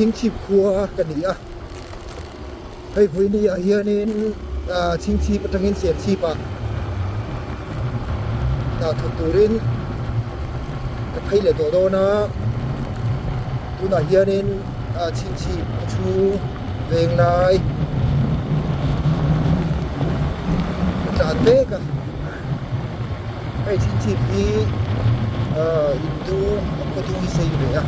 Chhingchhip khua ka ni a, hei vawiini ah hianin ah Chhingchhip atangin Serchhip ah hna thawk turin ka phei leh tawh dawn a, tunah hianin ah Chhingchhip khaw chhung veng lai ka tlan mek a. Hei chhingchhip hi ahh in dung a khaw dung hi sei ve a.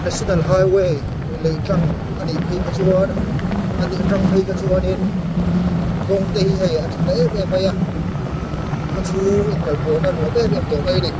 National Highway lei tlang a nih phei kha chuan a nih atang phei kha chuanin kawng te hi hei a tha ta em em mai a khaw chhung inkalpawhna nuam em em tawh mai a ni.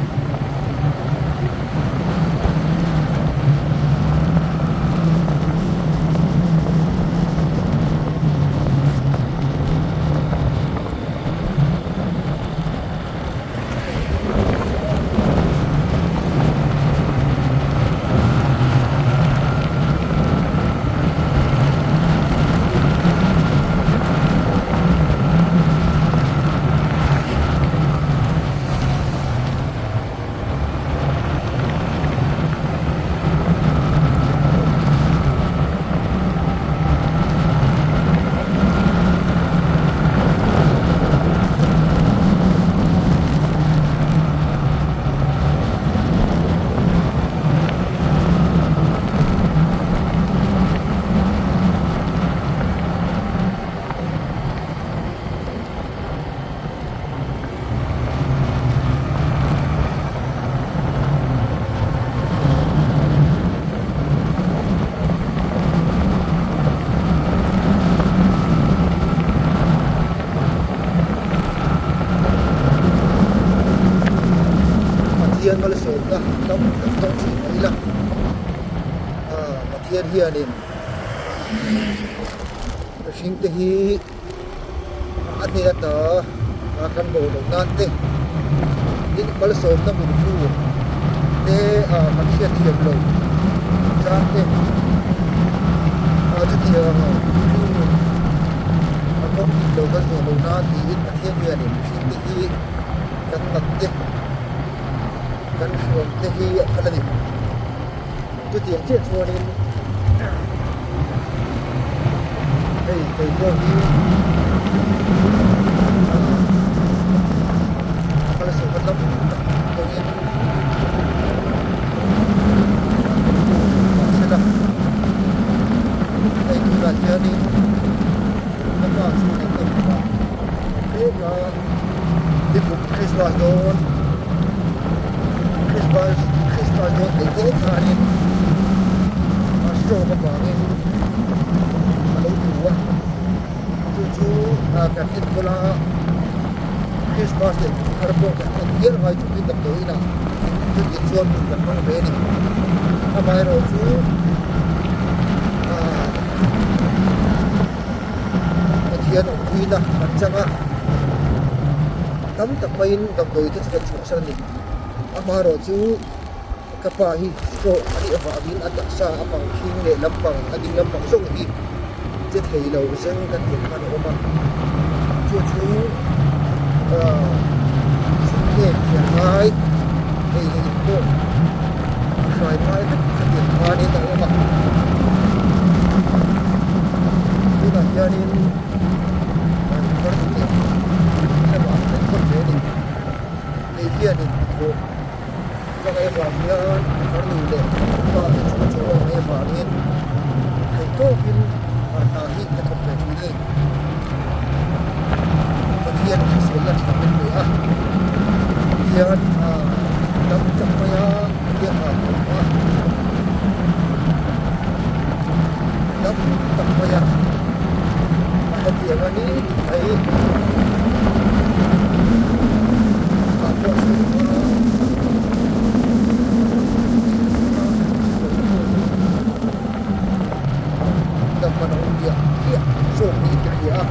Pathian malsawmna tam tak tawng thin mai ila ah Pathian hianin mihring te hi a hnen ata a kan bo loh nan te tin malsawmna min fu te ah kan hriatthiam loh chang te ah chutiang chu a kawng dik lo kan zawh loh nan tiin Pathian hianin mihring te hi kan nat te kan hruam te hi a phal a ni. Chutiang chiah chuanin hei kei pawh hi malsawmna tam tak tawngin mahsela hei tunah hianin ka pa chu eng emaw mek a nikum Christmas dawn Christmas Christmas dawn theih tawp khanin a stroke avangin a lo tlu a chu chu kan enkawl a Christmas leh kum thar pawh kan en hial ngai chungin damdawi inah chutiang chuan hun kan hmang ve a ni amaherawhchu ahh Pathian awmpuina kan chang a tam tak maiin damdawi te chu kan chhuahsan a ni. Amaherawhchu ka pa hi stroke a nih avangin a taksa a pang khing leh lampang a ding lampang zawng hi che thei lo zeng kan tih khan a awm a. Chu chu ahh sum nge thiam ngai ei leh in pawh a hrai ngai vek khatiang khanin a awm a. Tunah hianin an kawr leh lamah an kawr ve a ni. Kei hianin hnathawh ka ngaih avang hian farnu leh pa te chu chaw a ngaih avangin theihtawpin hna hi ka thawk ve thin a ni. Pathian hriselna tha min pe a, tihian tam tak maia Pathian hna thawk a, tam tak maia a hetiang a ni tih mai ah pawh sawi a. Dam a awm diah diah zawk niin ka hria a,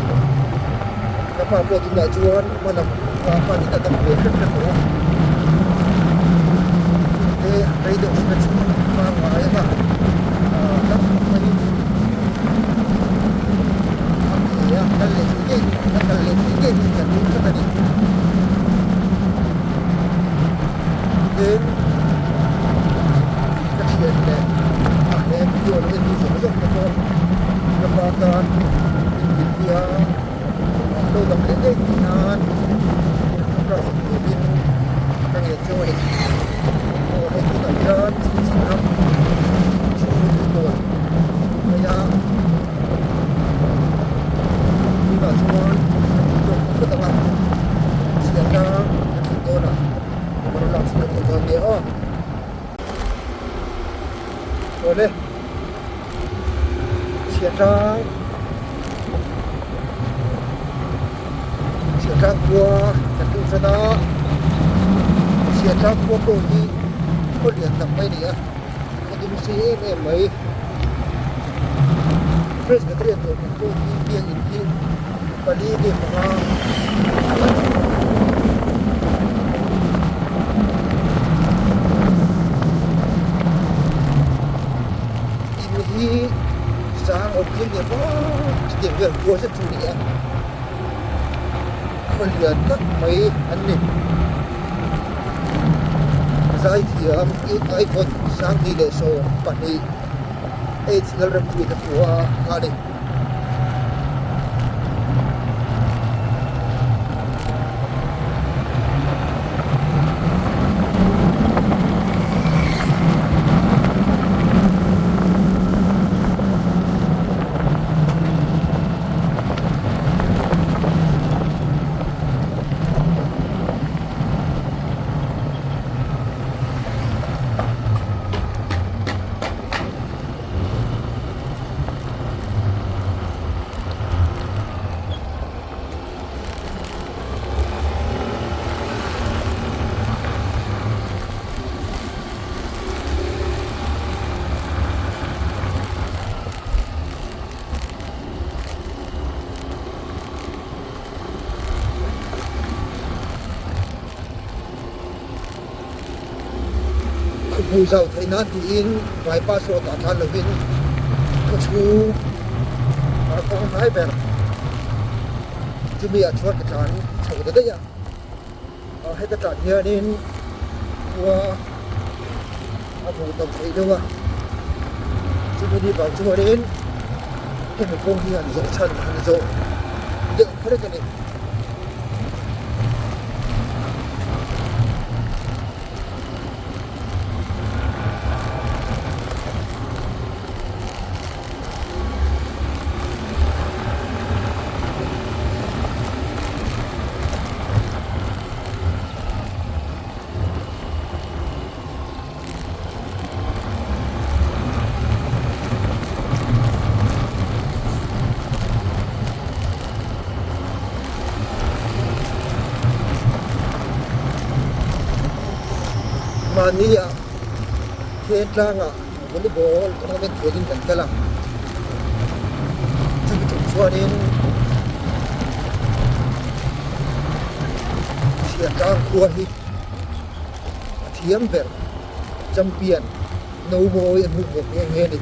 ka pa pawh tunah chuan hma lam hmanin a dam ve hrep hrep tawh a. Tin, ka thian leh a he video lo en zawng zawng te pawh ka pa tan inpui a, lo dam leh ngei tih nan subscribe turin ka ngen chu a ni. Aw hei tunah hian chhungchhing ram chhung kawl mai a, tunah chuan ka tih tawk phawt ang a, chhiatna ka thlen dawnah. Awle chhiatang chhiatang khua kan lut tan a chhiatang khua pawh hi khaw lian tak mai a ni a khaw dum si em em mai presbyterian dawhkan pawh hi biakin hi pali nge panga a ni. In hi sang awm thil nge maw chutiang vel kual zet chu a ni a khaw lian tak mai an ni zaithiam icon 2012 H Lalrempuii te pawh a a ni. Hmuh zau theih nan tiin bypass road ah tlan lovin khaw chhung a kawng hnai ber chumi ah chuan ka tlan chho ta daih a ah heta tlan hianin khua a hmuh tam theih deuh a chumi ni vang chuanin hemi kawng hi han zawh chhan han zawh deuh kher a ni. Mahni ah then tlangah volleyball tournament khelin kan kal a chumi tum chuanin chhiartlang khua hi a thiam ber champion no mawi a hmuh bawk nghe nghe a ni.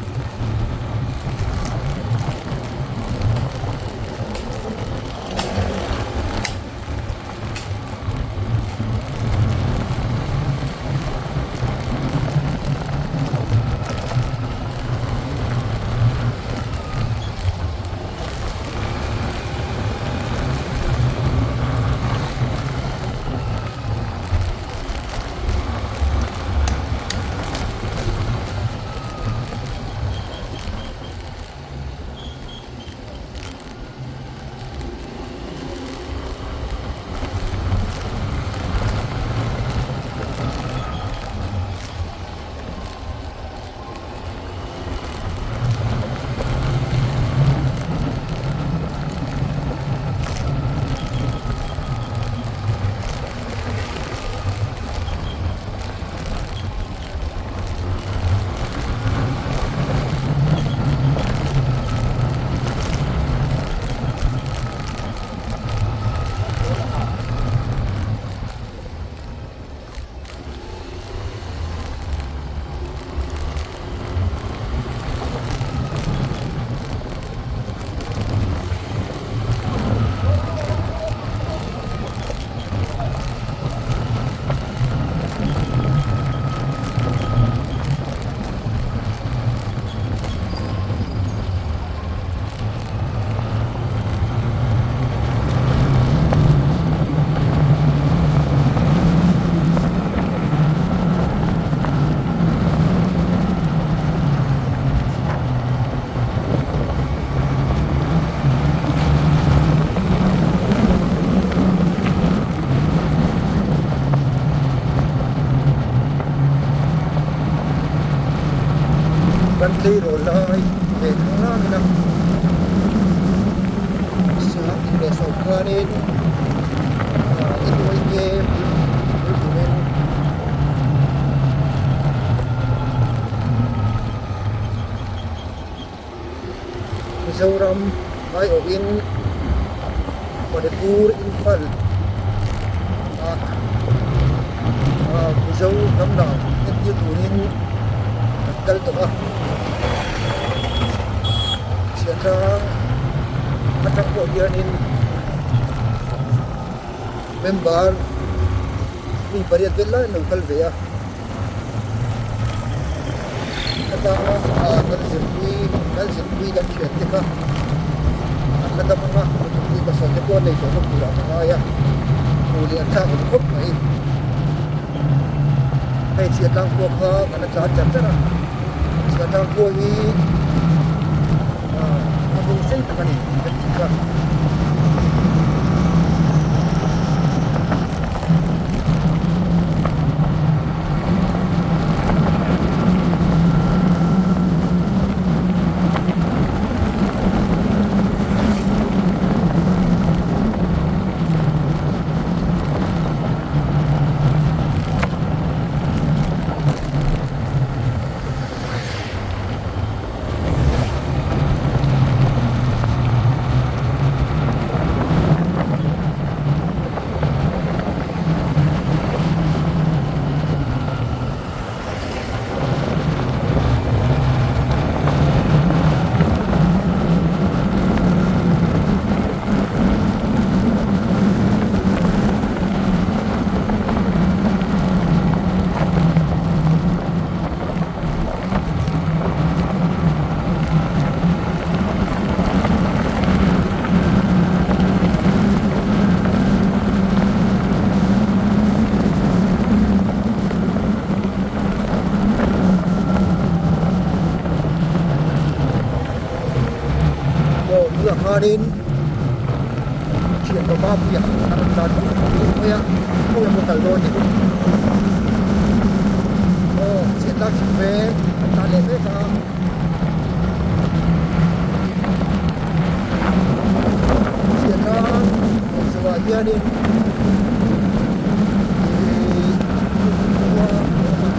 Kan tleirawl lai ve thang langin a Sang leh sawm khanin NYK bul tumin Mizoram aiawhin Manipur Imphal ah Mizo hnam dan entir turin an kal tawh a, chhiatlang atang pawh hianin member mi pariat vel lai an lo kal ve a. Heta kan zirpui kan zirpui kan thian te kha an la dam ang a nupui pasal te pawh an nei tawh bawk turah ka ngai a hmuh leh an thlak awm khawp mai hei chhiatlang khua kha kan la tlan char char a chhiatlang khua hi a bung sei tak a ni tih kan tih kha. Aw tunah khanin thian papa puia a rawn tlan mai a khawi emaw kal dawn ni aw chhiat tlak chhuk ve an tlan leh mek a. Chhiatlang zawhah hianin ihh khua a awm a.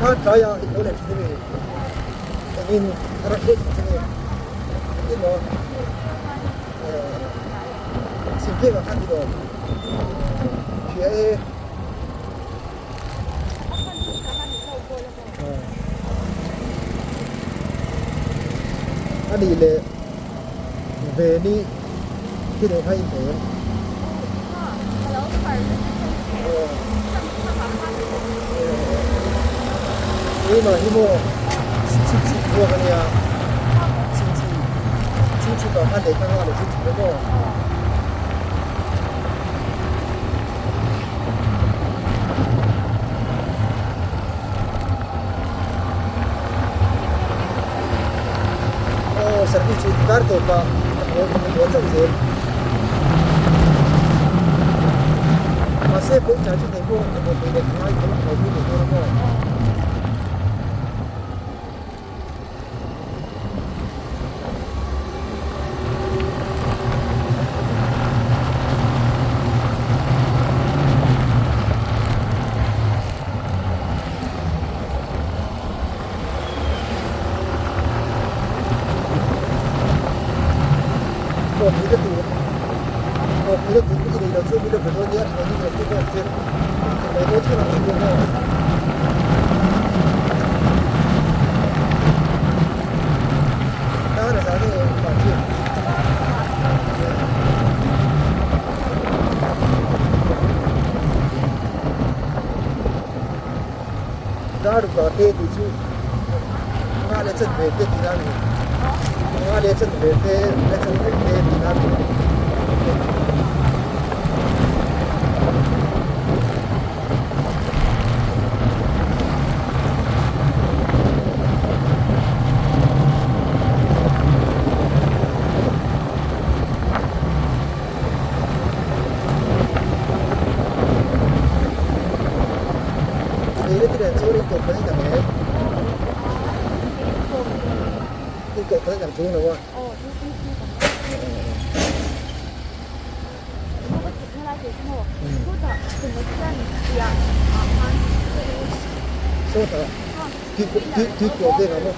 Kha tlaiah in lo leh thin a mi? Engin a rawn hriat thin che nge? Engtin maw? Chhimphekah khan ni awm hria e. A nih leh Veni hi nen khan inhmu em? Keimah hi maw chhip chhuak a nia, chhip chhip chhipah khan lehkha nghah leh chhip chhip a maw? Aw service chu kar tawp a ka haw ka haw chauh zel mahse phone charge nei pawh ka haw pui leh ka ngai tho a haw pui leh dawn a maw. Awpui na tur awpui na tur i nei lo chu mi lo be dawn nia thawn in rawn ti bawk che mai dawn theuh ang chu maw. Dar a zan e pa chu. Dar ruk ah te tih chu nga leh chan ve te tih na a ni. Nga leh chan ve te ruk leh chan ve te tih na a ni. Ei te nen chuan in kawh khan in ang em? In kawh khan in ang chuang lo a. Sawtah tui kuah vek ang maw?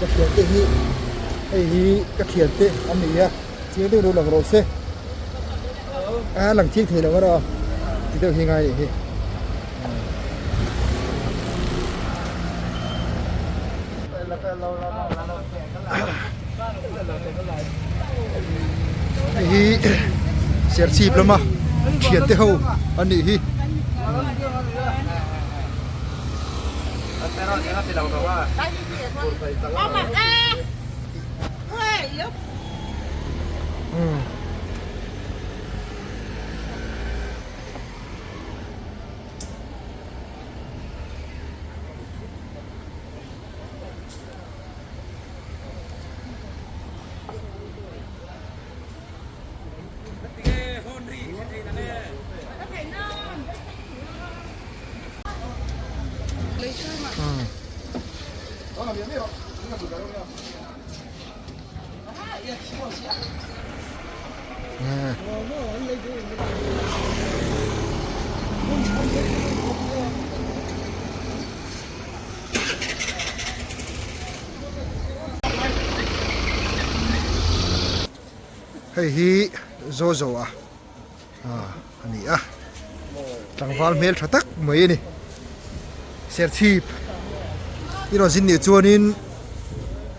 Ka thiante hi hei hi ka thiante an ni a chiang deuh lo lang rawh se a lang chiang thei lo erawh ti deuh hi ngai a nih hi. Hei hi Serchhip lama thiante ho an nih hi. Hei hi Zozo a a ni a tlangval hmel tha tak mai a ni serchhip i rawn zin nih chuanin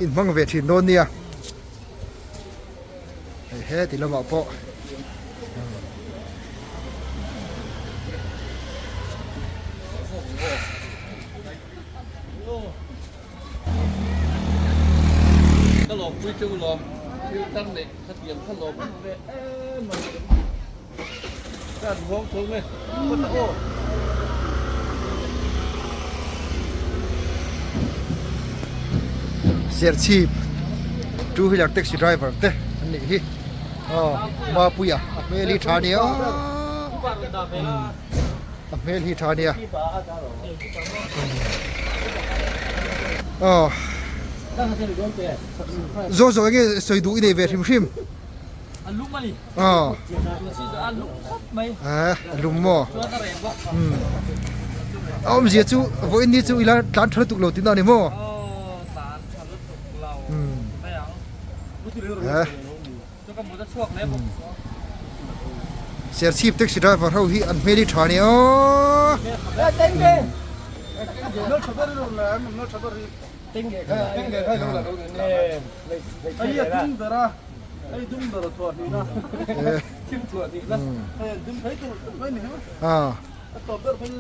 inhmang ve thin dawn nia hei heti lamah pawh. Ka lawmpui chu lawm thil tar neih kha tiang kha lawm an ve em a ni. Ka an huang thung e. Kawt aw. Serchhip two wheeler taxi driver te an nih hi aw Mapuia a hmel hi tha nia a hmel hi tha nia aw zaw zaw enge sawi duh i nei ve hrim hrim A lum a ni. Aw. A lum khawp mai. Eh, a lum maw? Hmm. A awmzia chu vawiin ni chu ila tlan tha lutuk lo tihna a ni maw? Aw, tlan tha lutuk lo. Hmm. Mai ang. Eh. Chu ka mut a chhuak hle bawk. Serchhip taxi driver ho hi an hmel hi tha nia aw.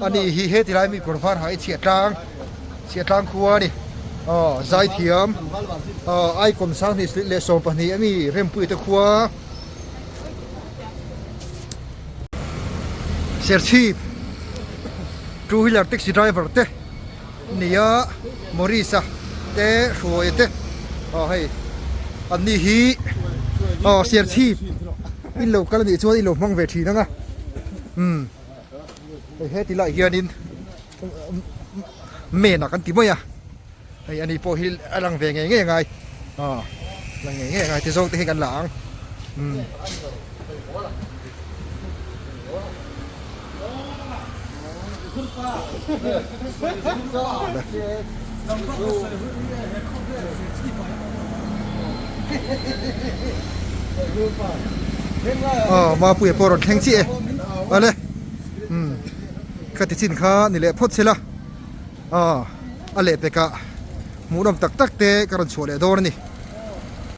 Ani hi heti lai mi kawr var ha i chhiah tlang chhiah tlang khua a ni aw zaithiam aw icon sanghnih leh 12 ami rempuia te khua Serchhip two wheeler taxi driver te. Nia Maurice-a te Hruaia te aw hei an ni hi aw Serchhip in lo kal anih chuan in lo hmang ve thin ang a umm hei heti lai hianin men ah kan ti mai a hei ani pawh hi a lang ve ngei ngei a ngai aw lang ngei ngei a ngai ti zawng te hi kan la ang umm. Aw Mapuia pawh rawn thleng chiah e awle umm ka ti chin kha ni leh phawt sela aw a lehpekah hmuhnawm tak tak te ka rawn chhuah leh dawn a ni.